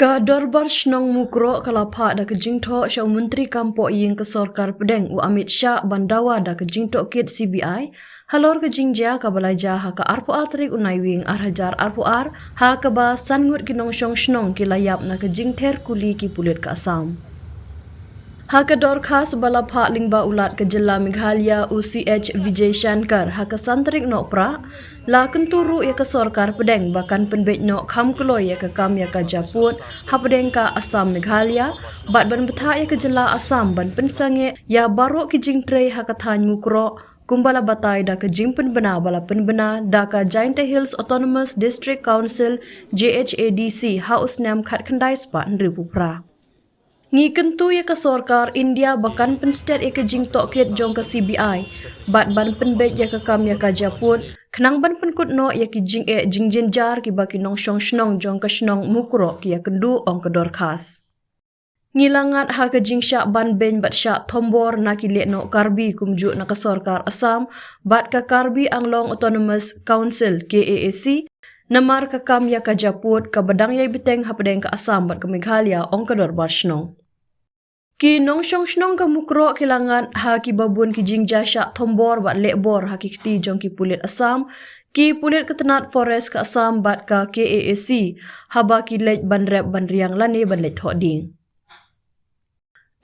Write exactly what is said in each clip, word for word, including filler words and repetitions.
Ka Dorbar Shnong Mukroh ka la phah da ka jingthoh sha u Myntri Kam Pohïing ka Sorkar Pdeng u Amit Shah ban dawa da ka jingtohkit C B I halor ka jingjia kaba la jia ha ka arphew ar tarik u Naiwieng ar hajar arphew ar, ha kaba san ngut ki nongshong shnong ki la ïap na ka jingther kuli ki pulit ka Assam. Ha ka dorkhas ba la phah lyngba u Lat ka jylla Meghalaya u C H Vijay Shankar ha ka san tarik Nohprah, la kyntu ruh ïa ka Sorkar Pdeng ba kan pynbeit noh kham kloi ïa ka kam ïa ka japud hapdeng ka Assam Meghalaya, bad ban bthah ïa ka jylla Assam ban pynsangeh ïa baroh ki jingtrei ha ka thaiñ Mukroh, kumba la batai da ka jingpynbna ba la pynbna da ka Jaintia Hills Autonomous District Council, J H A D C, ha u snem khatkhyndai spah hynriewphew phra. Ngi kyntu ïa ka Sorkar India ba kan pynstet ïa ka jingtohkit jong ka C B I bad ban pynbeit ïa ka kam ïa ka japud, khnang ban pynkut noh ïa ki jingeh jingjynjar kiba ki nongshong shnong jong ka shnong Mukroh ki ïakynduh, ong ka dorkhas. Ngi la ngat ha ka jingshah banbeiñ bad shah thombor na ki lehnoh Karbi kumjuh na ka Sorkar Assam bad ka Karbi Anglong Autonomous Council, K A A C, namar ka kam ïa ka japud kaba dang ïai bteng hapdeng ka Assam bad ka Meghalaya, ong ka Dorbar Shnong. Ki nongshong shnong ka Mukroh ki la ngat ha kiba bun ki jingjia shah thombor bad lehbor ha ki kti jong ki pulit Assam, ki pulit ka tnat Forest ka Assam bad ka K A A C, haba ki leit ban rep ban riang lane ban leit thohdieng.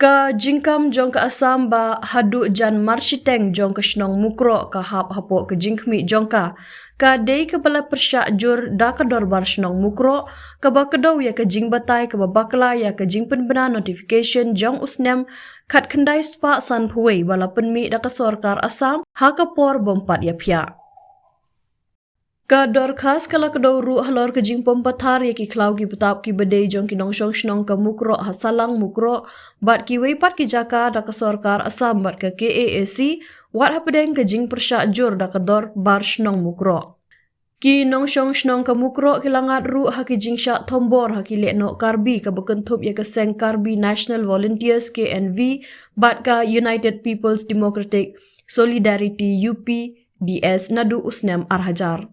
Ka jingkam jong ka Assam ba haduh jan marshiteng jong ka shnong Mukroh ka hap hapoh ka jingkhmih jong ka, ka dei kaba la pyrshah jur da ka Dorbar Shnong Mukroh, kaba kdew ïa ka jingbatai kaba bakla ïa ka jingpynbna notification jong u snem khatkhyndai spah sanphew wei ba la pynmih da ka Sorkar Assam ha ka por bym pat ïaphiah. Ka dorkhas ka la kdew ruh halor ka jingpom pathar ïa ki khlaw ki btap kiba dei jong ki nongshong shnong ka Mukroh ha Salang Mukroh bad kiwei pat ki jaka da ka Sorkar Assam bad ka K A A C, wat hapdeng ka jingpyrshah jur da ka Dorbar Shnong Mukroh. Ki nongshong shnong ka Mukroh ki la ngat ruh ha ki jingshah thombor ha ki lehnoh Karbi kaba kynthup ïa ka seng Karbi National Volunteers, K N V, bad ka United People's Democratic Solidarity, U P D S, naduh u snem ar hajar.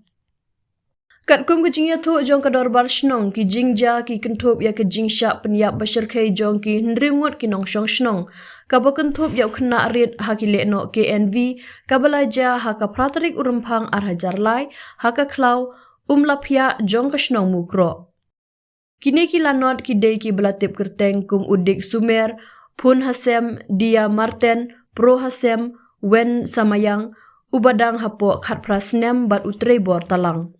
Katkum ka jingïathuh jong ka Dorbar Shnong, ki jingjia ki kynthup ïa ka jingshah pynïap bashyrkhei jong ki hynriew ngut ki nongshong shnong, kaba kynthup ïa u khynnah rit ha ki lehnoh K N V, kaba la jia ha ka phra tarik u Rymphang ar hajar lai, ha ka khlaw Umlaphiah jong ka shnong Mukroh. Kine ki lanot ki dei kiba la tip kyrteng kum u Dik Sumer, Phun Hasem, Dia Marten, Pro Hasem, Wen Samayang, uba dang hapoh khatphra snem bad u Treibor Talang.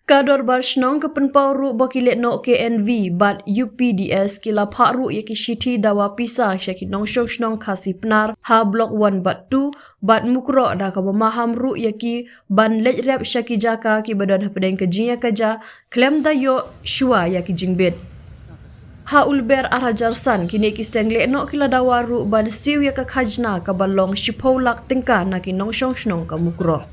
Ka Dorbar Shnong ka pynpaw ruh ba ki lehnoh K N V bad U P D S ki la phah ruh ïa ki shithi dawa pisa sha ki nongshong shnong Khasi Pnar ha Block one bad two bad Mukroh da kaba maham ruh ïa ki ban leit rep sha ki jaka kiba don hapdeng ka jingïakajia khlem da ïoh shuwa ïa ki jingbit. Ha u Lber ar hajar san, kine ki seng lehnoh ki la dawa ruh ban siew ïa ka khajna kaba long shiphew lak tyngka na ki nongshong shnong ka Mukroh.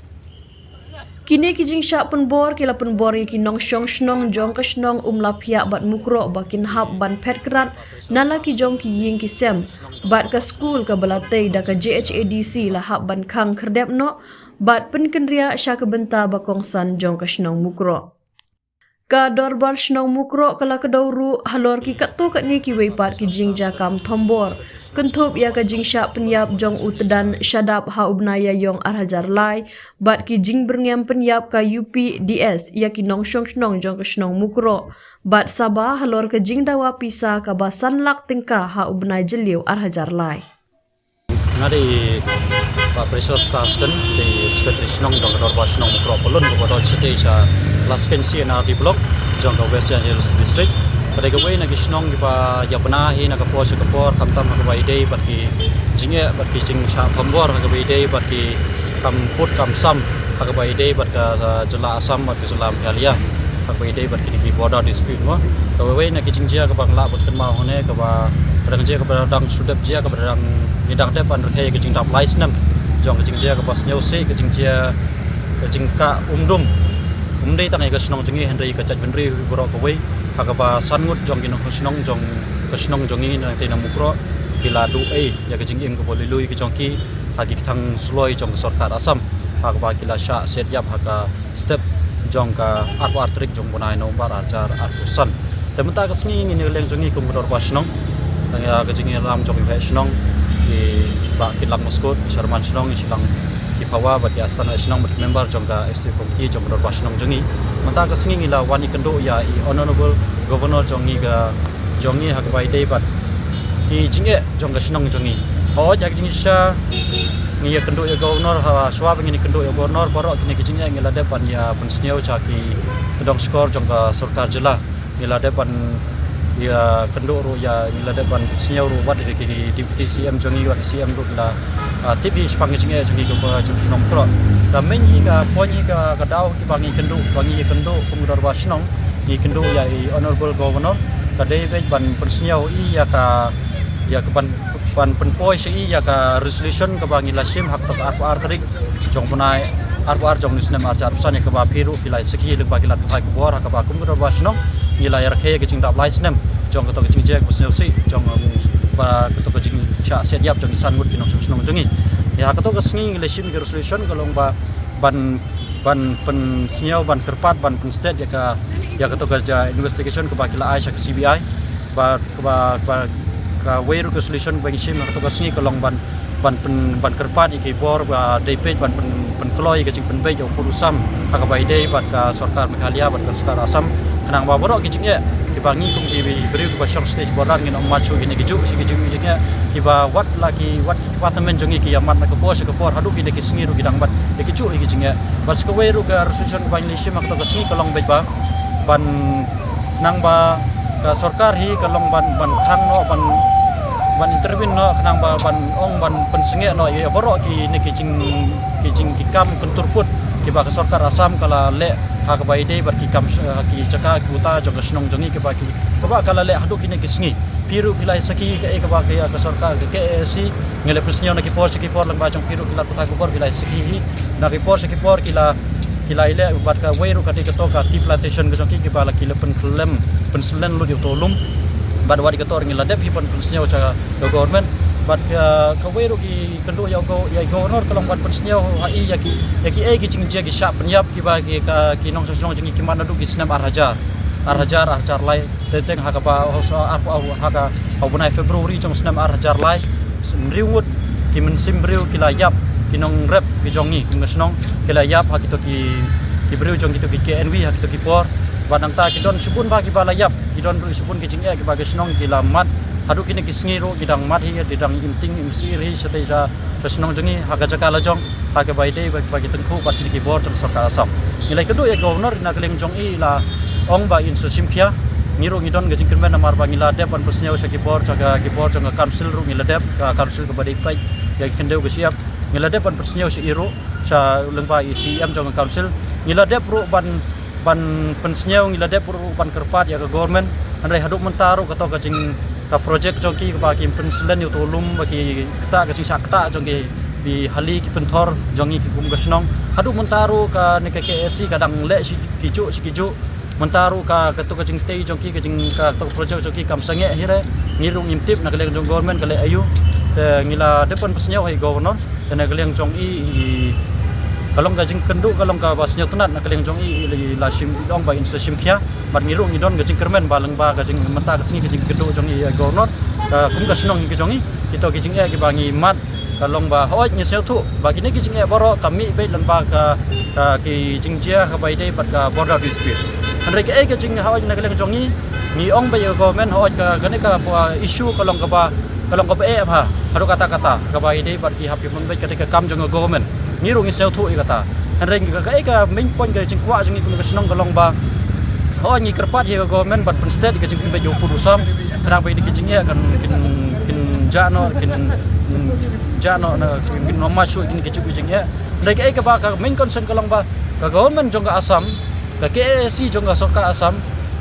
Kine ki jingshah pynbor ki la pynbor ïa ki nongshong shnong jong ka shnong Umlaphiah bad Mukroh ba kin hap ban phet krat na la ki jong ki ïing ki sem bad ka skul kaba la tei da ka J H A D C la hap ban khang khyrdep noh bad pynkynriah sha ka bynta ba kongsan jong ka shnong Mukroh. Ka Dorbar Shnong Mukroh ka la kdew ruh halor ki katto katne kiwei pat ki jingjia kam thombor, kynthup ïa ka jingshah pynïap jong u Tdan Shadap ha u bnai Ïaïong ar hajar lai bad ki jingbyrngem pynïap ka U P D S ïa ki nongshong shnong jong ka shnong Mukroh bad Sabah halor ka jingdawa pisa kaba san lak tyngka ha u bnai Jylliew ar hajar lai. Nga dei Bah Precious Thurston, dei Secretary Shnong jong ka Dorbar Shnong Mukroh Pyllun kaba don shatei sha Laskein C and R D Block jong ka West Jaintia Hills District. Ka dei kawei na ki shnong kiba ïa bna hi na ka por sha ka por, khamtam ha kaba ïadei bad ki jingeh bad ki jingshah thombor, ha kaba ïadei bad ki kam put kam sam, ha kaba ïadei bad ka, uh, jylla Assam bad ka jylla Meghalaya, ha kaba ïadei bad kine ki border dispute mo. Kawei na ki jingjia kaba nga lah ban kynmaw hangne kaba ka dang jia kaba dang shu dep jia kaba dang, ngi dang dep ban rkhie ka jingdap lai snem jong ka jingjia kaba sngewsih, ka jingjia ka jingkah umdum. Ym dei tang ïa ka shnong jong ngi hynrei ka jaitbynriew hi baroh kawei, ha kaba san ngut jong ki nongshong shnong jong ka shnong jong ngi na tei na Mukroh ki la duh ei ïa ka jingim kaba lui lui ka jong ki ha ki kthang suloi jong ka sorkar Assam, ha kaba ki la shah set ïap ha ka step jong ka arphew ar tarik jong u bnai November ar hajar arphew san. Te mynta ka sngi ngi na ka liang jong ngi kum ka dorbar shnong, tang ïa ka jingïalam jong i waheh shnong, i Bah Kitlang Maskut, i chairman shnong, i chairman, i Pawa bad i assistant waheh shnong bad member jong ka executive committee jong ka dorbar shnong jong ngi. Mynta ka sngi ngi la wan ïakynduh ïa i Honorable Governor jong ngi ka, jong ngi ha kaba ïadei bad ki jingeh jong ka shnong jong ngi. Hooid, ha ka jingshisha ngi ïakynduh ïa Governor, ha shuwa ba ngin ïakynduh ïa Governor, baroh kine ki jingeh ngi la dep ban ïa pynsngew sha ki kyndong shkor jong ka sorkar jylla. Ngi la dep ban ïakynduh ruh ïa, ngi la dep ban pynsngew ruh wat ïa ki Deputy C M jong ngi, wat C M ruh la, ah, tip hi shaphang ki jingeh jong ngi ka, ka jong shnong Mukroh. Ka main hi, ka point hi, ka, ka daw kiba ngi kynduh, ba ngi kynduh kum ka dorbar shnong, ngi kynduh ïa i Honorable Governor, ka dei beit ban pynsngew ïa i ïa ka, ïa ka ban, ban pynpoi sha i ïa ka resolution kaba ngi la shim ha ka arphew ar tarik jong u bnai arphew ar jong une u snem ar hajar arphew san, ïa kaba phi ruh phi la sakhi lyngba ki lad pathai khubor, ha kaba kum ka dorbar shnong ngi la ïarakhe ïa ka jingdap lai snem jong kato ka jingjia kaba sngewsih jong, um, ba kato ka jingshah siat ïap jong ki san ngut ki nongshong shnong jong ngi. Ïa, ha kato ka sngi ngi la shim ïa ka resolution ka long ba ban, ban pynsngew, ban kyrpad, ban pynsted ïa ka, ïa kato ka, ja, investigation kaba ki la ai sha ka C B I. Ba, ba, ba, kawei ruh ka resolution ba ngi shim ha kato ka sngi ka long ban, ban pyn, ban kyrpad ïa ki bor ba dei peit ban pyn, pynkloi ïa ka jingpynbeit ïa u pud u sam ha kaba ïadei bad ka sorkar Meghalaya bad ka sorkar Assam, khnang ba baroh ki jingeh kiba ngi kum ki briew kiba shong sha state border ngin ym mad shuh ïa kine kijuh shi kijuh ki jingeh, kiba wat la ki, wat ki kpa tymmen jong ngi ki ïa mad na ka por sha ka por, haduh kine ki sngi ruh ki dang mad ïa kijuh ïa ki jingeh. Bad sa kawei ruh ka resolution kaba ngi la shim ha kato ka sngi ka long beit ba ban, khnang ba ka sorkar hi ka long ban, ban khang noh, ban, ban intervene noh, khnang ba ban ong, ban pynsangeh noh ïa baroh kine ki jing, ki jing, ki kam kyntur pud kiba ka sorkar Assam ka la leh ha kaba ïadei bad ki kam, ha ki jaka, ki uta jong ka shnong jong ngi kiba ki, kaba ka la leh haduh kine ki sngi. Phi ruh phi la sakhi kaei kaba ka, ka sorkar, ka K A A C, ngi la pynsngew na ki por sha ki por lyngba jong phi ruh ki lad pathai khubor, phi la sakhi hi, na ki por sha ki por ki la, ki la ïaleh bad kawei ruh ka dei kato ka tea plantation ka jong ki, kiba la, ki la pynkyllem, pynslem lut ïa uto u lum. Bad wat ïa kato ruh ngi la dep hi ban pynsngew sha ka government. Bad ka, kawei ruh ki kynduh ïa u go, ïa u Governor ka long ban pynsngew ha i ïa ki, ïa kiei ki jingjia ki shah pynïap kiba ki, ka, ki nongshong shnong jong ngi ki mad naduh ki snem ar hajar, ar hajar, ar hajar lai. Teng teng ha kaba, ha, ha, ha, ha ka, ha u bnai February jong u snem ar hajar lai, hynriew ngut ki mynsiem briew ki la ïap, ki nongrep ki jong ngi kum ka shnong, ki la ïap ha kito ki, ki briew jong kito ki K N V ha kito ki por. Bad nangta ki don shibun bha kiba la ïap, ki don ruh shibun ki jingeh kiba ka shnong ki la mad, haduh kine ki sngi ruh ki dang mad hi, ki dang im ting im sir hi shatei sha, sha shnong jong ngi ha ka jaka la jong, ha kaba ïadei bad, bad ki tyngkhuh bad kine ki bor jong sorkar Assam. Ngi la ïakynduh ïa u Governor, na ka liang jong i i la ong ba in sa shim khia. Ngi ruh ngi don ka jingkyrmen namar ba ngi la dep ban pynsngew sha ki bor, sha ka, ki bor jong ka council ruh ngi la dep, ka council kaba dei peit ïa ki khyndew ka shyiap. Ngi la dep ban pynsngew sha i ruh, sha lyngba i C M jong ka council. Ngi la dep ruh ban, ban pynsngew, ngi la dep ruh ban kyrpad ïa ka government. Hynrei haduh mynta ruh kato ka jing, ka project jong ki kaba ki pynslem ïa uto u lum ba ki ktah, ka jingshah ktah jong ki, ki hali ki pynthor jong ngi ki kum ka shnong, haduh mynta ruh kane ka K A C ka dang leh shi kijuh shi kijuh. Mynta ruh ka, kato ka jingtei jong ki, ka jing, kato ka project jong ki kam sangeh hi re. Ngi ruh ngim tip na ka liang jong government ka leh aïu. Te ngi la dep ban pynsngew ha i Governor. Te na ka liang jong i, i, ka long ka jingkynduh, ka long kaba sngewtynnat na ka liang jong i, i, i la shim, i ong ba in sa shim khia. Bad ngi ruh ngi don ka jingkyrmen ba lyngba ka jing, mynta ka sngi ka jingkynduh jong i, i Governor, ka kum ka shnong hi ka jong i, kito ki jingeh kiba ngi mad ka long ba hooid ngi sngewthuh ba kine ki jingeh baroh ka mih beit lyngba ka, ka ki jingjia kaba ïadei bad ka border dispute. Hynrei kaei ka jing, hooid na ka liang jong ngi, ngi ong beit ïa ka government, hooid ka, kane ka, uh, issue ka long kaba, ka long kaba eh bha haduh katta katta, kaba ïadei bad ki hap ki pynbeit, ka dei ka kam jong ka government. Ngi ruh ngi sngewthuh ïa kata. Hynrei ka, kaei ka main point ka jingkwah jong ngi kum ka shnong ka long ba, hooid ngi kyrpad ïa ka government ban pynsted ïa ka jingpynbeit ïa u pud u sam, khnang ba kine ki jingeh kan, kin, kin jah noh, kin, kin jah noh, na, kin, kin ym mad shuh kine kijuh ki jingeh. Hynrei kaei kaba ka main concern ka long ba ka government jong ka Assam, ka K A A C jong ka sorkar Assam,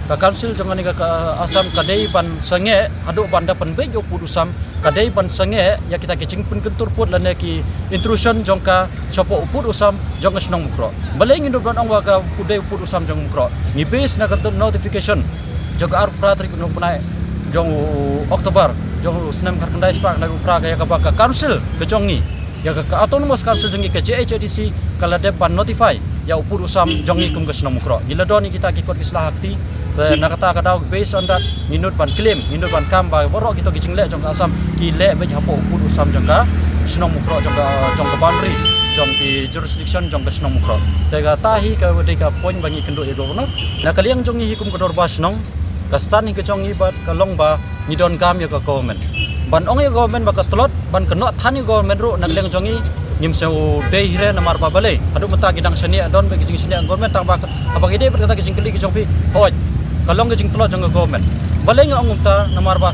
ka council jong kane ka, ka Assam ka dei ban sangeh haduh ban da pynbeit ïa u pud u sam, ka dei ban sangeh ïa kita ki jingpynkyntur pud lane ki intrusion jong ka shapoh u pud u sam jong ka shnong Mukroh. Balei ngin don ban ong ba ka pud dei u pud u sam jong Mukroh? Ngi base na ka notification jong ka arphew phra tarik u bnai jong u October jong u snem khatkhyndai spah khyndai phew phra, ka ïa kaba ka council ka jong ngi, ïa ka, ka autonomous council jong ngi ka J H A D C ka la dep ban notify ïa u pud u sam jong ngi kum ka shnong Mukroh. Ngi la don ïa kita ki kot ki sla ha kti. Te na kata ka daw, based on that, ngi nud ban claim, ngi nud ban kam ba baroh kito ki jingleh jong ka Assam ki leh beit hapoh u pud u sam jong ka shnong Mukroh, jong ka, jong ka boundary, jong ki jurisdiction jong ka shnong Mukroh. Te kata hi ka dei ka point ba ngi kynduh ïa u Governor. Na ka liang jong ngi hi kum ka dorbar shnong, ka stand hi ka jong ngi bad ka long ba ngi donkam ïa ka government. Ban ong ïa ka government ba ka tlot, ban kynnoh than ïa ka government ruh na ka liang jong ngi, ngim sngewdei hi re, namar ba balei haduh mynta ki dang shaniah, don bad ki jingshaniah government, tang ba ka, haba ngi dei bad kata ki jingkylli ki jong phi, hooid, ka long ka jingtlot jong ka government. Balei nga ong kumta? Namar ba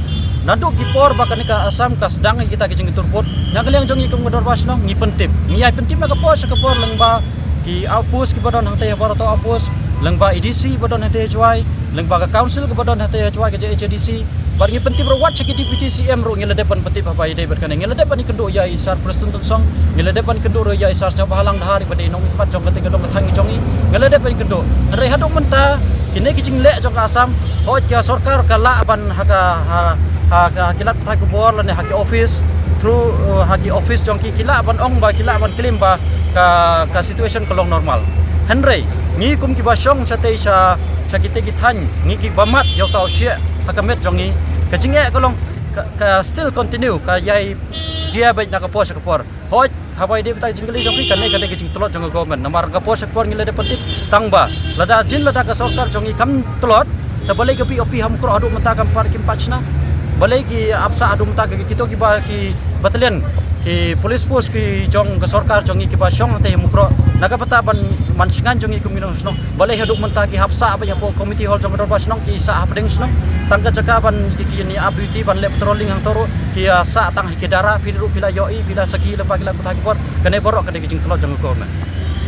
naduh ki por ba kane ka Assam ka sdang ïa kita ki jingïatur pud, na ka liang jong ngi kum ka dorbar shnong ngi pyntip, ngi ïai pyntip na ka por sha ka por, lyngba ki outpost kiba don hangtei ha Barato Outpost, lyngba A D C ba don hangtei ha Jowai, lyngba ka council kaba don hangtei ha Jowai, ka J H A D C. Bad ngi pyntip ruh wat sha ki Deputy C M ruh ngi la dep ban pyntip haba ïadei bad kane. Ngi la dep ban ïakynduh ïa i Sir Prestone Tynsong, ngi la dep ban ïakynduh ruh ïa i Sir Sniawbhalang Dhar iba dei i nongmihkhmat jong kata ka dong ka thaiñ jong ngi. Ngi la dep ban ïakynduh. Hynrei haduh mynta kine ki jingleh jong ka Assam, hooid ka sorkar ka lah ban ha ka, ha, ha ka, ha ki lad pathai khubor lane ha ki office, through, uh, ha ki office jong ki, ki lah ban ong ba, ki lah ban claim ba ka, ka situation ka long normal. Hynrei ngi kum kiba shong shatei sha, sha kitei ki thaiñ, ngi kiba mad ïa uta u shiah ha ka met jong ngi, ka jingeh ka long ka, ka still continue, ka ïai jia beit na ka por sha ka por. Hooid, haba ïadei bad ka jingkylli jong phi, kane ka dei ka jingtlot jong ka government. Namar ka por sha ka por ngi la dep pyntip, tang ba lada jin lada ka sorkar jong ngi kam tlot, te balei ka P O P ha Mukroh haduh mynta kam pat, kim pat shna? Balei ki ap sah haduh mynta, ki, kito kiba, ki battalion, ki police force ki jong ka sorkar jong ngi kiba shong hangtei ha Mukroh, na ka bynta ban, ban shngaiñ jong ngi kum ki nongshong shnong, balei haduh mynta ki hap sah beit hapoh community hall jong ka dorbar shnong, ki sah hapdeng shnong? Tang ka jaka ban ki, ki ïa ap duty, ban leh patrolling hangto ruh ki ïa sah tang ha ki dara. Phi ruh phi la ïohi, phi la sakhi lyngba ki lad pathai khubor. Kane baroh kane ka jingtlot jong ka government.